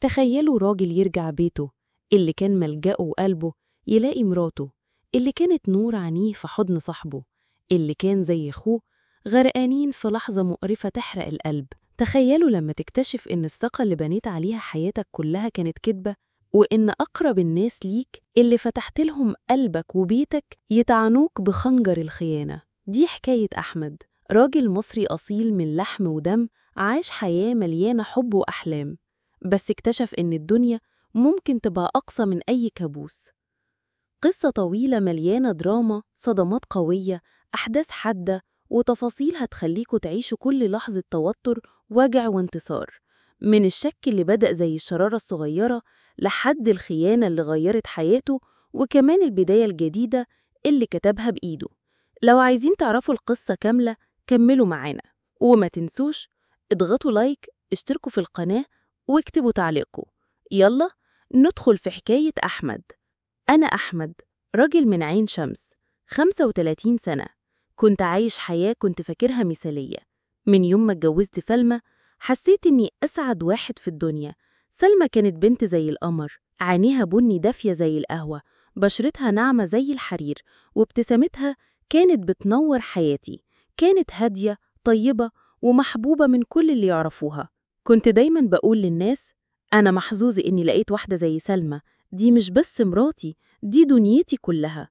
تخيلوا راجل يرجع بيته اللي كان ملجأه وقلبه، يلاقي مراته اللي كانت نور عينيه في حضن صاحبه اللي كان زي أخوه، غرقانين في لحظة مقرفة تحرق القلب. تخيلوا لما تكتشف إن الثقة اللي بنيت عليها حياتك كلها كانت كدبة، وإن أقرب الناس ليك اللي فتحت لهم قلبك وبيتك يطعنوك بخنجر الخيانة. دي حكاية أحمد، راجل مصري أصيل من لحم ودم، عاش حياة مليانة حب وأحلام، بس اكتشف إن الدنيا ممكن تبقى أقصى من أي كابوس. قصة طويلة مليانة دراما، صدمات قوية، أحداث حادة، وتفاصيل هتخليكوا تعيشوا كل لحظة توتر، وجع وانتصار. من الشك اللي بدأ زي الشرارة الصغيرة لحد الخيانة اللي غيرت حياته، وكمان البداية الجديدة اللي كتبها بإيده. لو عايزين تعرفوا القصة كاملة كملوا معانا، وما تنسوش اضغطوا لايك، اشتركوا في القناة، واكتبوا تعليقكم. يلا ندخل في حكاية أحمد. أنا أحمد، راجل من عين شمس، 35 سنة. كنت عايش حياة كنت فاكرها مثالية. من يوم ما اتجوزت سلمى حسيت إني أسعد واحد في الدنيا. سلمى كانت بنت زي القمر، عينيها بني دافية زي القهوة، بشرتها ناعمة زي الحرير، وابتسامتها كانت بتنور حياتي. كانت هادية، طيبة، ومحبوبة من كل اللي يعرفوها. كنت دايماً بقول للناس أنا محظوظ إني لقيت واحدة زي سلمى، دي مش بس مراتي، دي دنيتي كلها.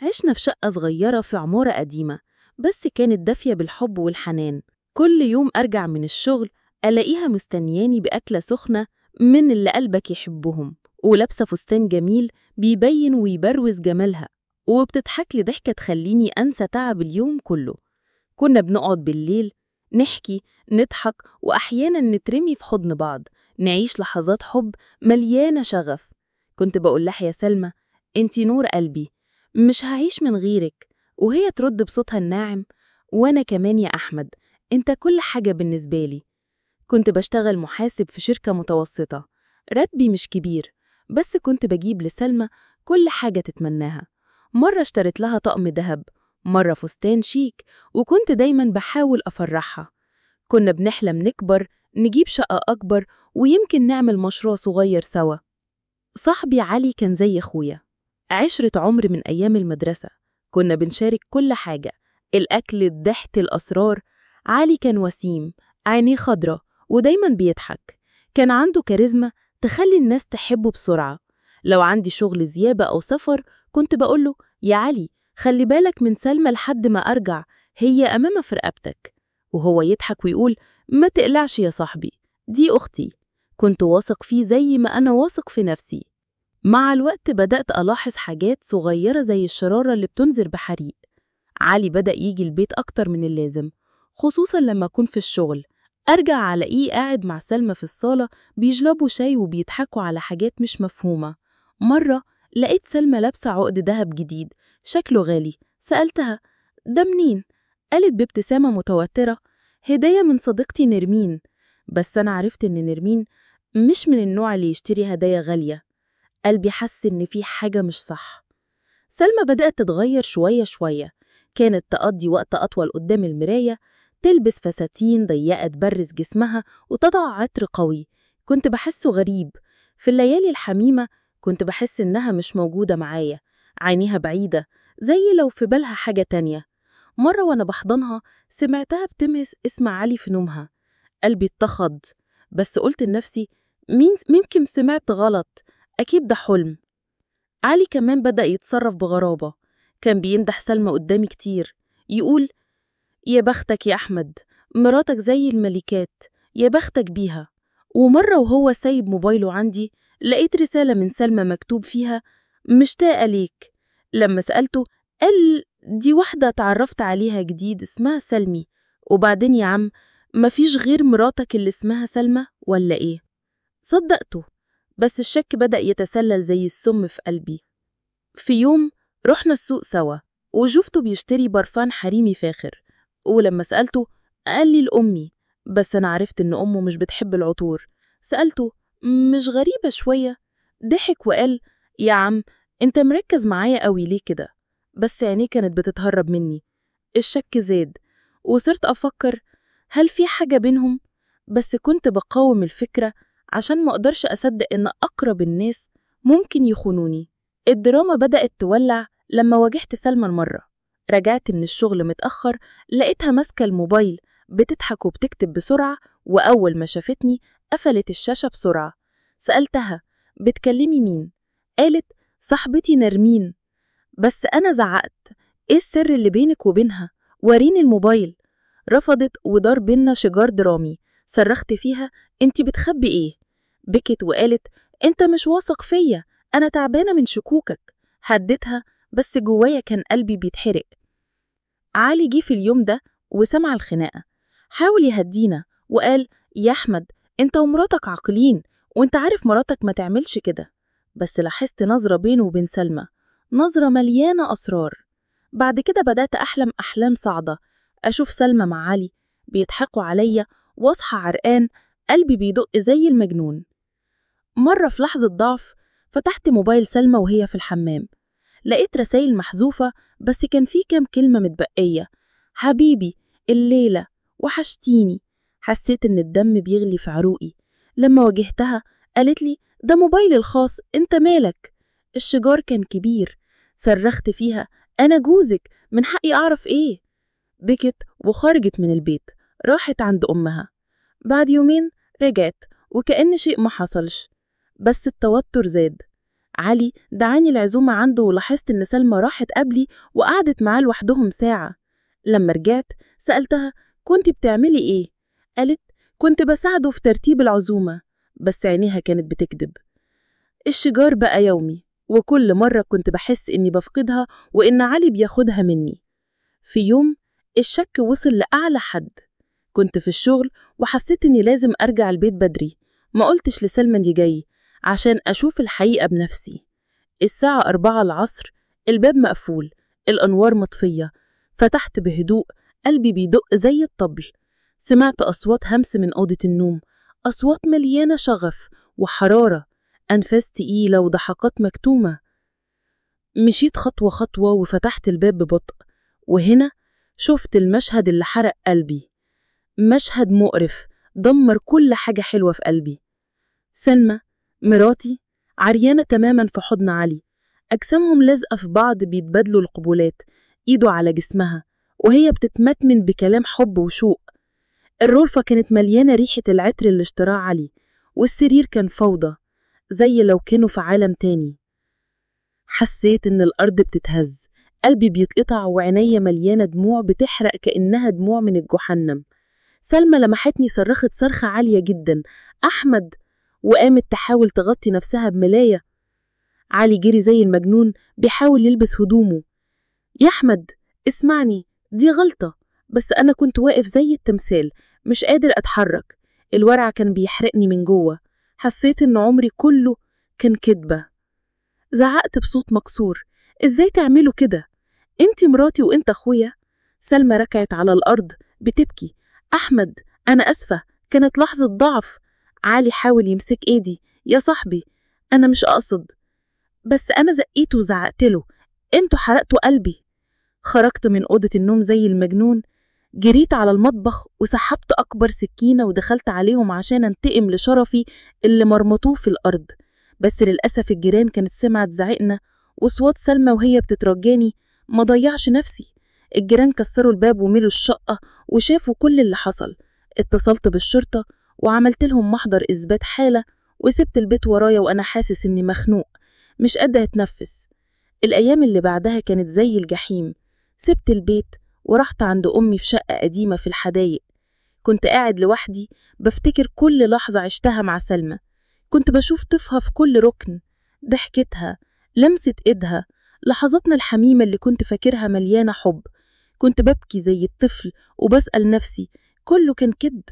عشنا في شقة صغيرة في عمارة قديمة، بس كانت دافية بالحب والحنان. كل يوم أرجع من الشغل ألاقيها مستنياني بأكلة سخنة من اللي قلبك يحبهم، ولابسة فستان جميل بيبين ويبروز جمالها، وبتضحك لي ضحكة تخليني أنسى تعب اليوم كله. كنا بنقعد بالليل نحكي، نضحك، وأحياناً نترمي في حضن بعض، نعيش لحظات حب مليانة شغف. كنت بقول لها يا سلمى انتي نور قلبي، مش هعيش من غيرك، وهي ترد بصوتها الناعم وأنا كمان يا أحمد، انت كل حاجة بالنسبة لي. كنت بشتغل محاسب في شركة متوسطة، راتبي مش كبير، بس كنت بجيب لسلمى كل حاجة تتمناها. مرة اشتريت لها طقم ذهب، مرة فستان شيك، وكنت دايماً بحاول أفرحها. كنا بنحلم نكبر، نجيب شقة أكبر، ويمكن نعمل مشروع صغير سوا. صاحبي علي كان زي أخويا، عشرة عمر من أيام المدرسة. كنا بنشارك كل حاجة، الأكل، الضحك، الأسرار. علي كان وسيم، عينيه خضرة، ودايماً بيضحك. كان عنده كاريزما تخلي الناس تحبه بسرعة. لو عندي شغل زيادة أو سفر كنت بقوله يا علي خلي بالك من سلمى لحد ما أرجع، هي أمامة في رقبتك. وهو يضحك ويقول ما تقلعش يا صاحبي، دي أختي. كنت واثق فيه زي ما أنا واثق في نفسي. مع الوقت بدأت ألاحظ حاجات صغيرة زي الشرارة اللي بتنذر بحريق. علي بدأ يجي البيت أكتر من اللازم، خصوصاً لما أكون في الشغل. أرجع ألاقيه قاعد مع سلمى في الصالة بيشربوا شاي وبيضحكوا على حاجات مش مفهومة. مرة لقيت سلمى لابسة عقد دهب جديد شكله غالي، سألتها ده منين؟ قالت بابتسامة متوترة هدية من صديقتي نرمين. بس أنا عرفت إن نرمين مش من النوع اللي يشتري هدايا غالية. قلبي حس إن في حاجة مش صح. سلمى بدأت تتغير شوية شوية. كانت تقضي وقت أطول قدام المراية، تلبس فساتين ضيقة تبرز جسمها، وتضع عطر قوي. كنت بحسه غريب. في الليالي الحميمة كنت بحس إنها مش موجودة معايا، عينيها بعيدة زي لو في بالها حاجة تانية. مرة وأنا بحضنها سمعتها بتمس اسم علي في نومها. قلبي اتخض، بس قلت لنفسي ممكن سمعت غلط، أكيد ده حلم. علي كمان بدأ يتصرف بغرابة. كان بيمدح سلمى قدامي كتير، يقول يا بختك يا أحمد، مراتك زي الملكات، يا بختك بيها. ومرة وهو سايب موبايله عندي لقيت رسالة من سلمى مكتوب فيها مشتاقة ليك. لما سألته قال دي واحدة تعرفت عليها جديد اسمها سلمي. وبعدين يا عم مفيش غير مراتك اللي اسمها سلمى ولا إيه؟ صدقته، بس الشك بدأ يتسلل زي السم في قلبي. في يوم رحنا السوق سوا وشفته بيشتري برفان حريمي فاخر، ولما سألته قال لي لأمي، بس أنا عرفت إن أمه مش بتحب العطور. سألته مش غريبة شوية؟ ضحك وقال يا عم أنت مركز معايا قوي ليه كده؟ بس عينيه كانت بتتهرب مني. الشك زاد وصرت أفكر هل في حاجة بينهم؟ بس كنت بقاوم الفكرة عشان ما أقدرش أصدق إن أقرب الناس ممكن يخونوني. الدراما بدأت تولع لما واجهت سلمى المرة. رجعت من الشغل متأخر، لقيتها ماسكة الموبايل بتضحك وبتكتب بسرعة، وأول ما شافتني قفلت الشاشة بسرعة. سألتها بتكلمي مين؟ قالت صاحبتي نرمين. بس أنا زعقت، إيه السر اللي بينك وبينها؟ وريني الموبايل. رفضت ودار بينا شجار درامي. صرخت فيها انتي بتخبي ايه؟ بكت وقالت انت مش واثق فيا، انا تعبانة من شكوكك. هديتها، بس جوايا كان قلبي بيتحرق. علي جه في اليوم ده وسمع الخناقة، حاول يهدينا وقال يا أحمد انت ومراتك عاقلين، وانت عارف مراتك ما تعملش كده. بس لاحظت نظرة بينه وبين سلمى، نظرة مليانة أسرار. بعد كده بدأت أحلم أحلام صعدة، أشوف سلمى مع علي بيضحكوا عليا، واصحى عرقان، قلبي بيدق زي المجنون. مرة في لحظة ضعف فتحت موبايل سلمى وهي في الحمام، لقيت رسائل محذوفة، بس كان في كام كلمة متبقية: حبيبي، الليلة، وحشتيني. حسيت إن الدم بيغلي في عروقي. لما واجهتها قالت لي ده موبايلي الخاص، انت مالك؟ الشجار كان كبير. صرخت فيها أنا جوزك، من حقي أعرف إيه. بكت وخرجت من البيت، راحت عند أمها. بعد يومين رجعت وكأن شيء ما حصلش، بس التوتر زاد. علي دعاني العزومة عنده، ولاحظت إن سلمى راحت قبلي وقعدت معاه لوحدهم ساعة. لما رجعت سألتها كنت بتعملي إيه؟ قالت كنت بساعده في ترتيب العزومة، بس عينيها كانت بتكذب. الشجار بقى يومي، وكل مرة كنت بحس إني بفقدها وإن علي بياخدها مني. في يوم الشك وصل لأعلى حد. كنت في الشغل وحسيت إني لازم أرجع البيت بدري. ما قلتش لسلمى إني جاي عشان أشوف الحقيقة بنفسي. الساعة 4 العصر، الباب مقفول، الأنوار مطفية. فتحت بهدوء، قلبي بيدق زي الطبل. سمعت أصوات همس من أوضة النوم، أصوات مليانة شغف وحرارة، أنفاس تقيلة وضحكات مكتومة. مشيت خطوة خطوة وفتحت الباب ببطء، وهنا شفت المشهد اللي حرق قلبي. مشهد مقرف دمر كل حاجة حلوة في قلبي. سلمى مراتي عريانة تماما في حضن علي، أجسامهم لازقة في بعض، بيتبادلوا القبولات، إيده على جسمها وهي بتتمتمن بكلام حب وشوق. الغرفة كانت مليانة ريحة العطر اللي اشتراه علي، والسرير كان فوضى زي لو كانوا في عالم تاني. حسيت إن الأرض بتتهز، قلبي بيتقطع وعينيا مليانة دموع بتحرق كأنها دموع من الجحنم. سلمى لمحتني، صرخت صرخة عالية جدا، أحمد، وقامت تحاول تغطي نفسها بملاية. علي جري زي المجنون بيحاول يلبس هدومه. يا أحمد اسمعني، دي غلطة، بس أنا كنت واقف زي التمثال مش قادر أتحرك. الورع كان بيحرقني من جوه، حسيت إن عمري كله كان كدبة. زعقت بصوت مكسور، إزاي تعملوا كده؟ أنتي مراتي وأنت أخويا. سلمى ركعت على الأرض بتبكي، أحمد أنا أسفة، كانت لحظة ضعف. علي حاول يمسك إيدي، يا صاحبي أنا مش أقصد، بس أنا زقيته وزعقت له، أنتوا حرقتوا قلبي. خرجت من أوضة النوم زي المجنون، جريت على المطبخ وسحبت أكبر سكينة ودخلت عليهم عشان أنتقم لشرفي اللي مرمطوه في الأرض. بس للأسف الجيران كانت سمعت زعقنا وصوات سلمى وهي بتترجاني ما ضيعش نفسي. الجيران كسروا الباب وملوا الشقة وشافوا كل اللي حصل. اتصلت بالشرطة وعملت لهم محضر إثبات حالة، وسبت البيت ورايا وأنا حاسس إني مخنوق مش قادرة أتنفس. الأيام اللي بعدها كانت زي الجحيم. سبت البيت ورحت عند أمي في شقة قديمة في الحدايق. كنت قاعد لوحدي بفتكر كل لحظة عشتها مع سلمى. كنت بشوف طفها في كل ركن، ضحكتها، لمسة إيدها، لحظاتنا الحميمة اللي كنت فاكرها مليانة حب. كنت ببكي زي الطفل وبسأل نفسي كله كان كذب.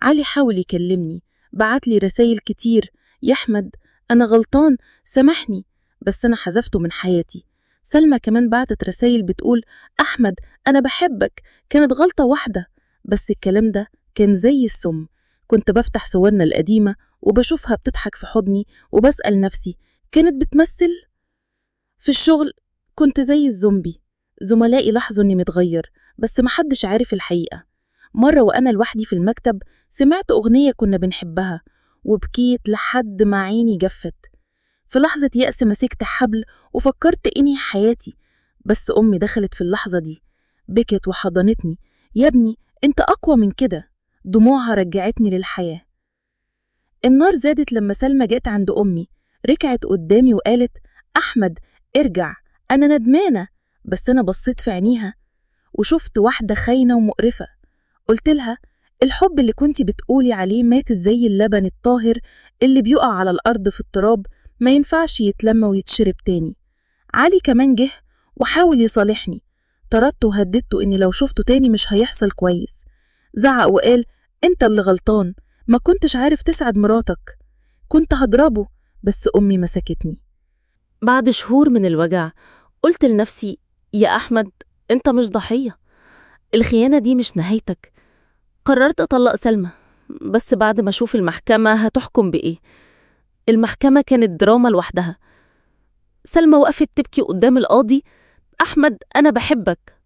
علي حاول يكلمني، بعتلي رسايل كتير، يا أحمد أنا غلطان سامحني، بس أنا حذفته من حياتي. سلمى كمان بعتت رسايل بتقول أحمد أنا بحبك، كانت غلطة واحدة، بس الكلام ده كان زي السم. كنت بفتح صورنا القديمة وبشوفها بتضحك في حضني وبسأل نفسي كانت بتمثل؟ في الشغل كنت زي الزومبي، زملائي لاحظوا إني متغير بس محدش عارف الحقيقة. مرة وأنا لوحدي في المكتب سمعت أغنية كنا بنحبها وبكيت لحد ما عيني جفت. في لحظة يأس مسكت حبل وفكرت إني حياتي، بس أمي دخلت في اللحظة دي، بكت وحضنتني، يا ابني أنت أقوى من كده. دموعها رجعتني للحياة. النار زادت لما سلمى جت عند أمي، ركعت قدامي وقالت أحمد ارجع، أنا ندمانة. بس أنا بصيت في عينيها وشفت واحدة خاينة ومقرفة. قلت لها الحب اللي كنتي بتقولي عليه مات زي اللبن الطاهر اللي بيقع على الأرض في التراب، ما ينفعش يتلم ويتشرب تاني. علي كمان جه وحاول يصالحني، طردته وهددته إني لو شفته تاني مش هيحصل كويس. زعق وقال أنت اللي غلطان، ما كنتش عارف تسعد مراتك. كنت هضربه بس أمي مسكتني. بعد شهور من الوجع قلت لنفسي يا أحمد أنت مش ضحية، الخيانة دي مش نهايتك. قررت أطلق سلمى، بس بعد ما أشوف المحكمة هتحكم بإيه. المحكمة كانت دراما لوحدها. سلمى وقفت تبكي قدام القاضي، أحمد أنا بحبك،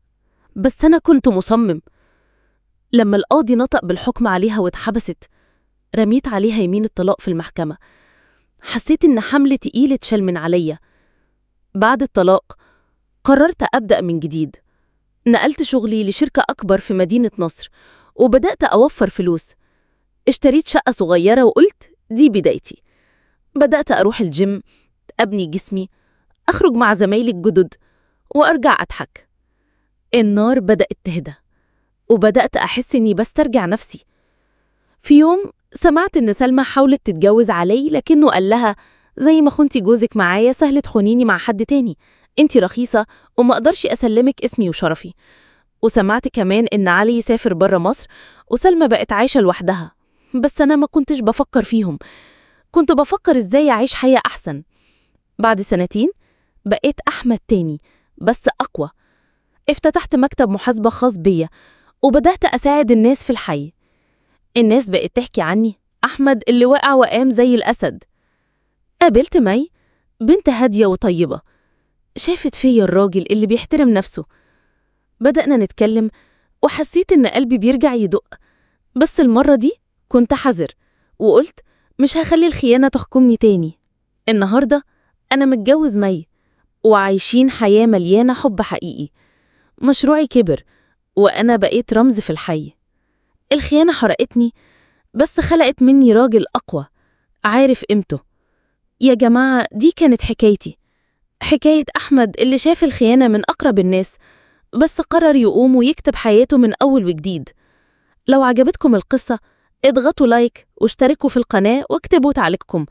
بس أنا كنت مصمم. لما القاضي نطق بالحكم عليها واتحبست، رميت عليها يمين الطلاق في المحكمة. حسيت إن حمل تقيل اتشال من عليا. بعد الطلاق قررت أبدأ من جديد. نقلت شغلي لشركة أكبر في مدينة نصر وبدأت أوفر فلوس. اشتريت شقة صغيرة وقلت دي بدايتي. بدأت أروح الجيم، أبني جسمي، أخرج مع زمايلي الجدد وأرجع أضحك. النار بدأت تهدى وبدأت أحس إني بسترجع نفسي. في يوم سمعت إن سلمى حاولت تتجوز علي، لكنه قال لها زي ما خنتي جوزك معايا سهل تخونيني مع حد تاني، انتي رخيصة وما أقدرش أسلمك اسمي وشرفي. وسمعت كمان إن علي سافر برا مصر وسلمى بقت عايشة لوحدها. بس أنا ما كنتش بفكر فيهم، كنت بفكر إزاي أعيش حياة أحسن. بعد سنتين بقيت أحمد تاني بس أقوى. افتتحت مكتب محاسبة خاص بيا وبدأت أساعد الناس في الحي. الناس بقت تحكي عني، أحمد اللي وقع وقام زي الأسد. قابلت مي، بنت هادية وطيبة، شافت فيا الراجل اللي بيحترم نفسه. بدأنا نتكلم وحسيت إن قلبي بيرجع يدق، بس المرة دي كنت حذر وقلت مش هخلي الخيانة تحكمني تاني. النهاردة أنا متجوز مي وعايشين حياة مليانة حب حقيقي. مشروعي كبر وأنا بقيت رمز في الحي. الخيانة حرقتني بس خلقت مني راجل أقوى عارف قيمته. يا جماعة دي كانت حكايتي، حكاية أحمد اللي شاف الخيانة من أقرب الناس بس قرر يقوم ويكتب حياته من أول وجديد. لو عجبتكم القصة اضغطوا لايك واشتركوا في القناة واكتبوا تعليقكم.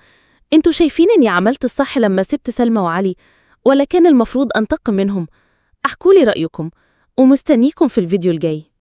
انتوا شايفين اني عملت الصح لما سبت سلمى وعلي ولا كان المفروض أنتقم منهم؟ احكولي رأيكم ومستنيكم في الفيديو الجاي.